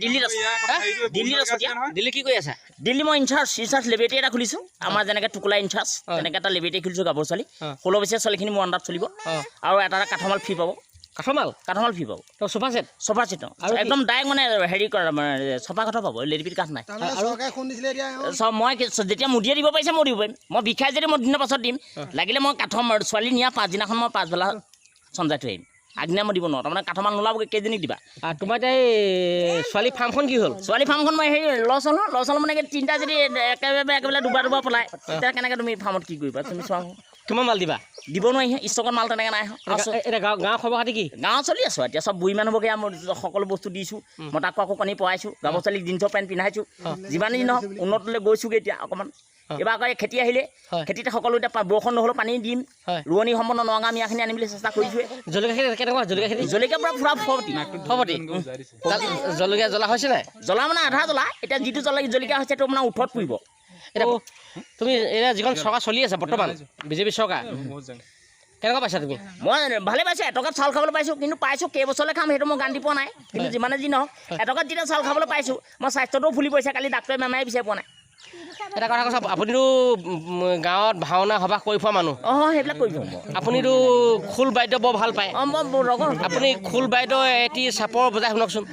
দিল্লীত আছোঁ। দিল্লীত আছোঁ এতিয়া। দিল্লী কি কৰি আছা? দিল্লী মই ইনচাৰ্জ লেবেৰেটৰী এটা খুলিছোঁ। আমাৰ যেনেকৈ টোকোলা ইনচাৰ্জ, তেনেকৈ এটা লেবেৰেটৰী খুলিছোঁ। গাভৰু ছোৱালী, 16 বছৰীয়া ছোৱালীখিনি মোৰ আণ্ডাৰত চলিব আৰু এটা এটা কাঠমাল ফ্ৰী পাব। কাঠমাল? কাঠমাল ফ্ৰী পাব। Sofa set? চোফা ছেট একদম ডাইৰেক্ট, মানে হেৰি কৰা, মানে চফা কাঠৰ পাব, লেডিপিট কাঠ নাই। চব মই যেতিয়া মোদীয়ে দিব পাৰিছে, মই দিব পাৰিম। মই বিষাই যদি মই দিনৰ পাছত দিম লাগিলে। মই কাঠৰ ছোৱালী নিয়া পাছদিনাখন মই পাছবেলা চমজাই থৈ আহিম, আগদিনা মই দিব নোৱাৰোঁ। তাৰমানে কাঠৰ মাল নোলাবগৈ, কেইজনীক দিবা? তোমাৰ এতিয়া এই ছোৱালী ফাৰ্মখন কি হ'ল? ছোৱালী ফাৰ্মখন মই হেৰি লছ হ'ল। লছ হ'ল মানে তিনিটা যদি একেবাৰে একেবাৰে দুবাৰ দুবাৰ পলাই, তেতিয়া কেনেকৈ তুমি ফাৰ্মত কি কৰিবা তুমি চোৱা। কিমান মাল দিবা? দিব নোৱাৰি, ষ্টকত মাল তেনেকৈ নাই। এতিয়া গাঁৱৰ খবৰ খাতি কি? গাঁৱত চলি আছোঁ এতিয়া, চব বুঢ়ী মানুহবোৰকে মই সকলো বস্তু দিছোঁ, মতা আকৌ কণী পোৱাইছোঁ, গাভৰু ছোৱালীক জিন্সৰ পেণ্ট পিন্ধাইছোঁ। যিমানেই যি নহওক উন্নতলৈ গৈছোঁগৈ এতিয়া অকণমান। এইবাৰ আকৌ এই খেতি আহিলে, খেতিতে সকলো এতিয়া বৰষুণ নহ'লেও পানী দিম। ৰোৱনী সম্পন্ন নগাঁও মিয়াখিনি আনিবলৈ চেষ্টা কৰিছোঁৱে। জলকীয়া খেতি কেনেকুৱা? জলকীয়া খেতি? জলকীয়া পূৰা ফৰটি। ফৰটি। জলকীয়া জ্বলা হৈছে নাই? জ্বলা মানে আধা জ্বলা। এতিয়া যিটো জলকীয়া হৈছে সেইটো মানে ওঠৰত পুৰিব। এতিয়া তুমি এতিয়া যিখন চৰকাৰ চলি আছে বৰ্তমান, বিজেপি চৰকাৰ, কেনেকুৱা পাইছা তুমি? মই ভালে পাইছোঁ। এটকাত চাউল খাবলৈ পাইছোঁ, কিন্তু পাইছোঁ কেইবছৰলৈ খাম সেইটো মই গান দি পোৱা নাই। কিন্তু যিমানে যি নহওক এটকাত যেতিয়া চাউল খাবলৈ পাইছোঁ, মই স্বাস্থ্যটোও ফুলি পৰিছে। কালি ডাক্তৰে বেমাৰে বিচাৰি পোৱা নাই। এটা কথা কৈছা, আপুনিতো গাঁৱত ভাওনা সভা কৰি ফুৰা মানুহ। অঁ, সেইবিলাক কৰি ফুৰোঁ। আপুনিতো খোল বাদ্য বৰ ভাল পায়। অঁ, মই লগৰ। আপুনি খোল বাদ্য এটি চাপৰ বজাই শুনকচোন।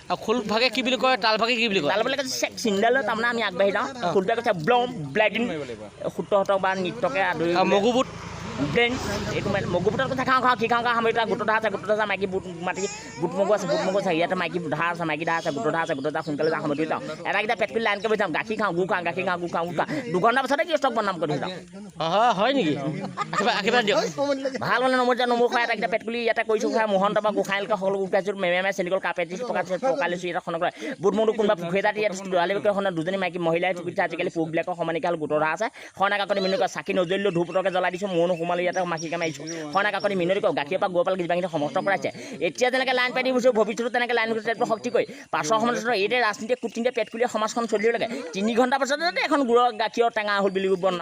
আৰু খোল ভাগে কি বুলি কয়, তাল ভাগে কি বুলি কয়? তাল ভাগে চিন্দাল, তাৰমানে আমি আগবাঢ়ি যাওঁ। খোলভাগে কৈছে ব্লম ব্লেডিন, সূত্ৰ বা নৃত্যকে আদৰি। মগুবুট ব্লেন এইটো মানে মগু বুটৰ কথা। খাওঁ খাওঁ কি খাওঁ খাওঁ। আমাৰ এতিয়া গোটৰ আছে, গোটৰ আছে মাইকী বুট, মাটি বুট মগু আছে, বুট মগু আছে ইয়াতে। মাইকী ধা আছে, মাইকী ধা আছে, গোটৰ ধা আছে, গোটৰ ধা। সোনকালে যাওঁ, সামগ্ৰী যাওঁ। এটাকেইটা পেট খুলি লাইনকৈ বহি যাওঁ। গাখীৰ খাওঁ, গু খাওঁ, গাখীৰ খাওঁ, গু খাওঁ, গু খাওঁ। 2 ঘণ্টাৰ পাছতে কি ষ্টক বদনাম কৰি থৈ যাওঁ। হয় নেকি? আশীৰ্বাদ দিয়ক। ভাল মানে নম্বৰ যে নম্বৰ খুৱাই এটাকেইটা পেট খুলি ইয়াতে কৰিছোঁ খাই। মোহন তাৰপৰা গোসাঁইলৈকে সকলো গোটাইছোঁ। মেমে মেমে চেনিকল কাপে দিছোঁ, পকাইছোঁ, পকাই লৈছোঁ। ইয়াত খনক বুট মগু কোনোবা পুখুৰী এটা ইয়াত দোৱালি দুজনী মাইকী মহিলাই টুকিছে। আজিকালি পুৰুষবিলাকৰ সমানিকা হ'ল। গোটৰ ধা আছে। সনা কাকনি মিনতি কয়, চাকি নজ্বলিলেও ধূপ পতকে জ্বলাই দিছোঁ। ময়ো সোমালোঁ ইয়াতে, মাখিকে মাৰিছোঁ। সনা কাকনি মিনতি কয়, গাখীৰৰ পৰা গৰু পাল যিমানখিনি সমস্ত কৰাইছে। এতিয়া যেনেকৈ লাইন পাতি গৈছোঁ, ভৱিষ্যতো তেনেকৈ লাইন শক্তি কৰি পাছৰ সময়ত এইদৰে ৰাজনীতিয়ে কূটনীতিয়ে পেট খুলি সমাজখন চলিব লাগে। 3 ঘণ্টাৰ পাছতে এখন গুৰৰ গাখীৰৰ টেঙা হ'ল বুলি বনাম।